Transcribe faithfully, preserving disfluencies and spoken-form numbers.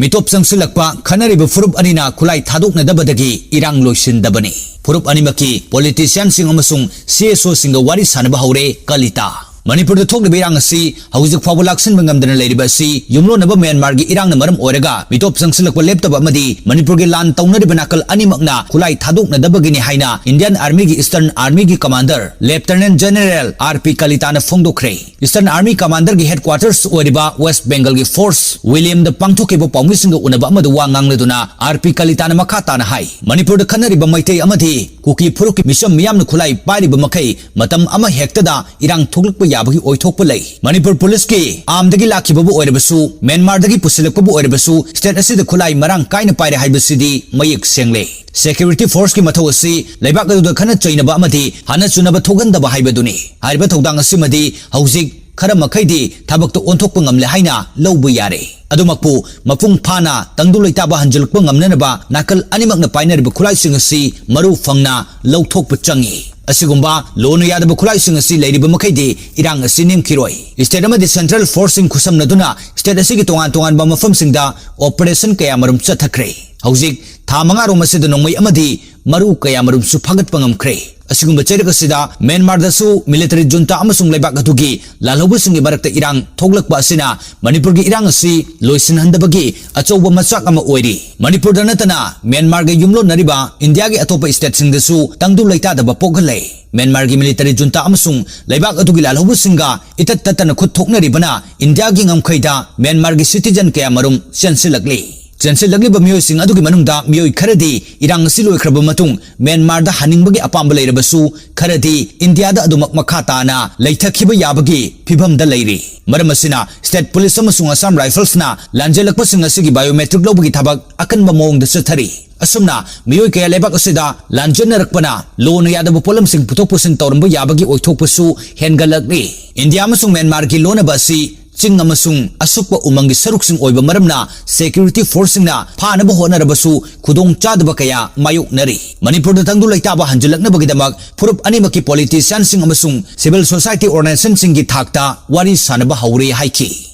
ꯃꯤꯇꯣꯞ ꯆꯪꯁꯤꯜꯂꯛꯄ, ꯈꯠꯅꯔꯤꯕ ꯐꯨꯔꯨꯞ ꯑꯅꯤꯅ ꯈꯨꯠꯂꯥꯏ ꯊꯥꯗꯣꯛꯅꯗꯕꯗꯒꯤ ꯏꯔꯥꯡ ꯂꯣꯏꯁꯤꯟꯗꯕꯅꯤ꯫ ꯐꯨꯔꯨꯞ ꯑꯅꯤꯃꯛꯀꯤ ꯄꯣꯂꯤꯇꯤꯁꯤꯌꯥꯟꯁꯤꯡ ꯑꯃꯁꯨꯡ ꯁꯤ ꯑꯦꯁ ꯑꯣꯁꯤꯡꯒ ꯋꯥꯔꯤ ꯁꯥꯅꯕ ꯍꯧꯔꯦ ꯀꯂꯤꯇꯥ꯫ ꯃꯅꯤꯄꯨꯔꯗ ꯊꯣꯛꯂꯤꯕ ꯏꯔꯥꯡ ꯑꯁꯤ ꯍꯧꯖꯤꯛ ꯐꯥꯎꯕ ꯂꯥꯛꯁꯤꯟꯕ ꯉꯝꯗꯅ ꯂꯩꯔꯤꯕ ꯑꯁꯤ ꯌꯨꯝꯂꯣꯟꯅꯕ ꯃ꯭ꯌꯥꯟꯃꯥꯔꯒꯤ ꯏꯔꯥꯡꯅ ꯃꯔꯝ ꯑꯣꯏꯔꯒ ꯃꯤꯇꯣꯞ ꯆꯪꯁꯤꯜꯂꯛꯄ ꯂꯦꯞꯇꯕ ꯑꯃꯗꯤ ꯃꯅꯤꯄꯨꯔꯒꯤ ꯂꯥꯟ ꯇꯧꯅꯔꯤꯕ ꯅꯥꯀꯜ ꯑꯅꯤꯃꯛꯅ ꯈꯨꯠꯂꯥꯏ ꯊꯥꯗꯣꯛꯅꯗꯕꯒꯤꯅꯤ ꯍꯥꯏꯅ ꯏꯟꯗꯤꯌꯟ ꯑꯥꯔꯃꯤꯒꯤ ꯏꯁꯇꯔꯟ ꯑꯥꯔꯃꯤꯒꯤ commander lieutenant general R P ꯀꯂꯤꯇꯥꯅ ꯐꯣꯡꯗꯣꯛꯈ꯭ꯔꯦ꯫ ꯏꯁꯇꯔꯟ ꯑꯥꯔꯃꯤ ꯀꯃꯥꯟꯗꯔꯒꯤ ꯍꯦꯗꯀ꯭ꯋꯥꯇꯔꯁ ꯑꯣꯏꯔꯤꯕ ꯋꯦꯁ ꯕꯦꯡꯒꯜꯒꯤ ꯐꯣꯔꯁ ꯋꯤꯂꯤꯌꯝꯗ ꯄꯥꯡꯊꯣꯛꯈꯤꯕ ꯄꯥꯎꯃꯤꯁꯤꯡꯒ ꯎꯅꯕ ꯑꯃꯗ ꯋꯥ ꯉꯥꯡꯂꯗꯨꯅ ꯑꯥꯔ ꯄꯤ ꯀꯂꯤꯇꯥꯅ ꯃꯈꯥ ꯇꯥꯅ ꯍꯥꯏ, ꯃꯅꯤꯄꯨꯔꯗ ꯈꯠꯅꯔꯤꯕ ꯃꯩꯇꯩ ꯑꯃꯗꯤ ꯀꯨꯀꯤ ꯐꯨꯔꯨꯞꯀꯤ ꯃꯤꯆꯝ ꯃꯤꯌꯥꯝꯅ ꯈꯨꯠꯂꯥꯏ ꯄꯥꯏꯔꯤꯕ ꯃꯈꯩ ꯃꯇꯝ ꯑꯃ ꯍꯦꯛꯇꯗ ꯏꯔꯥꯡ ꯊꯣꯛꯂꯛꯄ ꯌꯥꯕꯒꯤ ꯑꯣꯏꯊꯣꯛꯄ ꯂꯩ꯫ ꯃꯅꯤꯄꯨꯔ ꯄꯨꯂꯤꯁꯀꯤ ꯑꯥꯔꯝꯗꯒꯤ ꯂꯥꯛꯈꯤꯕꯕꯨ ꯑꯣꯏꯔꯕꯁꯨ, ꯃ꯭ꯌꯥꯟꯃꯥꯔꯗꯒꯤ ꯄꯨꯁꯤꯜꯂꯛꯄꯕꯨ ꯑꯣꯏꯔꯕꯁꯨ, ꯁ꯭ꯇꯦꯠ ꯑꯁꯤꯗ ꯈꯨꯠꯂꯥꯏ ꯃꯔꯥꯡ ꯀꯥꯏꯅ ꯄꯥꯏꯔꯦ ꯍꯥꯏꯕꯁꯤꯗꯤ ꯃꯌꯦꯛ ꯁꯦꯡꯂꯦ꯫ ꯁꯦꯀ꯭ꯌꯨꯔꯤꯇꯤ ꯐꯣꯔꯁꯀꯤ ꯃꯊꯧ ꯑꯁꯤ ꯂꯩꯕꯥꯛ ꯑꯗꯨꯗ ꯈꯠꯅ ꯆꯩꯅꯕ ꯑꯃꯗꯤ ꯍꯥꯟꯅ ꯆꯨꯅꯕ ꯊꯣꯛꯍꯟꯗꯕ ꯍꯥꯏꯕꯗꯨꯅꯤ꯫ ꯍꯥꯏꯔꯤꯕ ꯊꯧꯗꯥꯡ ꯑꯁꯤꯃꯗꯤ ꯍꯧꯖꯤꯛ ꯈꯔ ꯃꯈꯩꯗꯤ ꯊꯕꯛꯇ ꯑꯣꯟꯊꯣꯛꯄ ꯉꯝꯂꯦ ꯍꯥꯏꯅ ꯂꯧꯕ ꯌꯥꯔꯦ꯫ ꯑꯗꯨꯃꯛꯄꯨ ꯃꯄꯨꯡ ꯐꯥꯅ ꯇꯪꯗꯨ ꯂꯩꯇꯥꯕ ꯍꯟꯖꯤꯜꯂꯛꯄ ꯉꯝꯅꯅꯕ ꯅꯥꯀꯜ ꯑꯅꯤꯃꯛꯅ ꯄꯥꯏꯅꯔꯤꯕ ꯈꯨꯠꯂꯥꯏꯁꯤꯡ ꯑꯁꯤ ꯃꯔꯨ ꯐꯪꯅ ꯂꯧꯊꯣꯛꯄ ꯆꯪꯏ꯫ ꯑꯁꯤꯒꯨꯝꯕ ꯂꯣꯟꯅ ꯌꯥꯗꯕ ꯈꯨꯠꯂꯥꯏꯁꯤꯡ ꯑꯁꯤ ꯂꯩꯔꯤꯕ ꯃꯈꯩꯗꯤ ꯏꯔꯥꯡ ꯑꯁꯤ ꯅꯦꯝꯈꯤꯔꯣꯏ꯫ ꯁ꯭ꯇꯦꯠ ꯑꯃꯗꯤ ꯁꯦꯟꯇ꯭ꯔꯦꯜ ꯐꯣꯔꯁꯁꯤꯡ ꯈꯨꯠꯁꯝꯅꯗꯨꯅ ꯁ꯭ꯇꯦꯠ ꯑꯁꯤꯒꯤ ꯇꯣꯉꯥꯟ ꯇꯣꯉꯥꯟꯕ ꯃꯐꯝꯁꯤꯡꯗ ꯑꯣꯄꯔꯦꯁꯟ ꯀꯌꯥꯃꯔꯨꯝ ꯆꯠꯊꯈ꯭ꯔꯦ꯫ ꯍꯧꯖꯤꯛ ꯊꯥ ꯃꯉꯥꯔꯣꯝ ꯑꯁꯤꯗ ꯅꯣꯡꯃꯩ ꯑꯃꯗꯤ ꯃꯔꯨ ꯀꯌꯥꯃꯔꯨꯝꯁꯨ ꯐꯥꯒꯠꯄ ꯉꯝꯈ꯭ꯔꯦ꯫ ꯑꯁꯤꯒꯨꯝꯕ ꯆꯩꯔꯛ ꯑꯁꯤꯗ ꯃ꯭ꯌꯥꯟꯃꯥꯔꯗꯁꯨ ꯃꯤꯂꯤꯇꯔꯤ ꯖꯨꯟꯇꯥ ꯑꯃꯁꯨꯡ ꯂꯩꯕꯥꯛ ꯑꯗꯨꯒꯤ ꯂꯥꯜꯍꯧꯕꯁꯤꯡꯒꯤ ꯃꯔꯛꯇ ꯏꯔꯥꯡ ꯊꯣꯛꯂꯛꯄ ꯑꯁꯤꯅ ꯃꯅꯤꯄꯨꯔꯒꯤ ꯏꯔꯥꯡ ꯑꯁꯤ ꯂꯣꯏꯁꯤꯟꯍꯟꯗꯕꯒꯤ ꯑꯆꯧꯕ ꯃꯆꯥꯛ ꯑꯃ ꯑꯣꯏꯔꯤ꯫ ꯃꯅꯤꯄꯨꯔꯗ ꯅꯠꯇꯅ ꯃ꯭ꯌꯥꯟꯃꯥꯔꯒ ꯌꯨꯝꯂꯣꯟꯅꯔꯤꯕ ꯏꯟꯗꯤꯌꯥꯒꯤ ꯑꯇꯣꯞꯄ ꯁ꯭ꯇꯦꯠꯁꯤꯡꯗꯁꯨ ꯇꯪꯗꯨ ꯂꯩꯇꯥꯗꯕ ꯄꯣꯛꯍꯜꯂꯦ꯫ ꯃ꯭ꯌꯥꯟꯃꯥꯔꯒꯤ ꯃꯤꯂꯤꯇꯔꯤ ꯖꯨꯟꯇꯥ ꯑꯃꯁꯨꯡ ꯂꯩꯕꯥꯛ ꯑꯗꯨꯒꯤ ꯂꯥꯜꯍꯧꯕꯁꯤꯡꯒ ꯏꯇꯠ ꯇꯠꯇꯅ ꯈꯨꯠ ꯊꯣꯛꯅꯔꯤꯕꯅ ꯏꯟꯗꯤꯌꯥꯒꯤ ꯉꯝꯈꯩꯗ ꯃ꯭ꯌꯥꯟꯃꯥꯔꯒꯤ ꯁꯤꯇꯤꯖꯟ ꯀꯌꯥꯃꯔꯨꯝ ꯆꯦꯟꯁꯤꯜꯂꯛꯂꯤ꯫ ꯆꯦꯟꯁꯤꯜꯂꯛꯂꯤꯕ ꯃꯤꯑꯣꯏꯁꯤꯡ ꯑꯗꯨꯒꯤ ꯃꯅꯨꯡꯗ ꯃꯤꯑꯣꯏ ꯈꯔꯗꯤ ꯏꯔꯥꯡ ꯑꯁꯤ ꯂꯣꯏꯈ꯭ꯔꯕ ꯃꯇꯨꯡ ꯃ꯭ꯌꯥꯟꯃꯥꯔꯗ ꯍꯟꯅꯤꯡꯕꯒꯤ ꯑꯄꯥꯝꯕ ꯂꯩꯔꯕꯁꯨ, ꯈꯔꯗꯤ ꯏꯟꯗꯤꯌꯥꯗ ꯑꯗꯨꯃꯛ ꯃꯈꯥ ꯇꯥꯅ ꯂꯩꯊꯈꯤꯕ ꯌꯥꯕꯒꯤ ꯐꯤꯚꯝꯗ ꯂꯩꯔꯤ꯫ ꯃꯔꯝ ꯑꯁꯤꯅ, ꯁ꯭ꯇꯦꯠ ꯄꯨꯂꯤꯁ ꯑꯃꯁꯨꯡ ꯑꯁꯥꯝ ꯔꯥꯏꯐꯜꯁꯅ ꯂꯥꯟꯖꯦꯜꯂꯛꯄꯁꯤꯡ ꯑꯁꯤꯒꯤ ꯕꯥꯏꯑꯣꯃꯦꯇ꯭ꯔꯤꯛ ꯂꯧꯕꯒꯤ ꯊꯕꯛ ꯑꯀꯟꯕ ꯃꯑꯣꯡꯗ ꯆꯠꯊꯔꯤ꯫ ꯑꯁꯨꯝꯅ ꯃꯤꯑꯣꯏ ꯀꯌꯥ ꯂꯩꯕꯥꯛ ꯑꯁꯤꯗ ꯂꯥꯟꯖꯦꯟꯅꯔꯛꯄꯅ ꯂꯣꯟꯅ ꯌꯥꯗꯕ ꯄꯣꯠꯂꯝꯁꯤꯡ ꯄꯨꯊꯣꯛ ꯄꯨꯁꯤꯟ ꯇꯧꯔꯝꯕ ꯌꯥꯕꯒꯤ ꯑꯣꯏꯊꯣꯛꯄꯁꯨ ꯍꯦꯟꯒꯠꯂꯛꯂꯤ꯫ ꯏꯟꯗꯤꯌꯥ ꯑꯃꯁꯨꯡ ꯃ꯭ꯌꯥꯟꯃꯥꯔꯒꯤ ꯂꯣꯟꯅꯕ ꯑꯁꯤ ꯆꯤꯡ ꯑꯃꯁꯨꯡ ꯑꯁꯨꯛꯄ ꯎꯃꯪꯒꯤ ꯁꯔꯨꯛꯁꯤꯡ ꯑꯣꯏꯕ ꯃꯔꯝꯅ ꯁꯦꯀ꯭ꯌꯨꯔꯤꯇꯤ ꯐꯣꯔꯁꯁꯤꯡꯅ ꯐꯥꯅꯕ ꯍꯣꯠꯅꯔꯕꯁꯨ ꯈꯨꯗꯣꯡ ꯆꯥꯗꯕ ꯀꯌꯥ ꯃꯥꯌꯣꯛꯅꯔꯤ꯫ ꯃꯅꯤꯄꯨꯔꯗ ꯇꯪꯗꯨ ꯂꯩꯇꯥꯕ ꯍꯟꯖꯤꯜꯂꯛꯅꯕꯒꯤꯗꯃꯛ ꯐꯨꯔꯨꯞ ꯑꯅꯤꯃꯛꯀꯤ ꯄꯣꯂꯤꯇꯤꯁꯤꯌꯥꯟꯁꯤꯡ ꯑꯃꯁꯨꯡ ꯁꯤꯚꯤꯜ ꯁꯣꯁꯥꯏꯇꯤ ꯑꯣꯔꯒꯅꯥꯏꯖꯦꯁꯟꯁꯤꯡꯒꯤ ꯊꯥꯛꯇ ꯋꯥꯔꯤ ꯁꯥꯅꯕ ꯍꯧꯔꯦ ꯍꯥꯏꯈꯤ꯫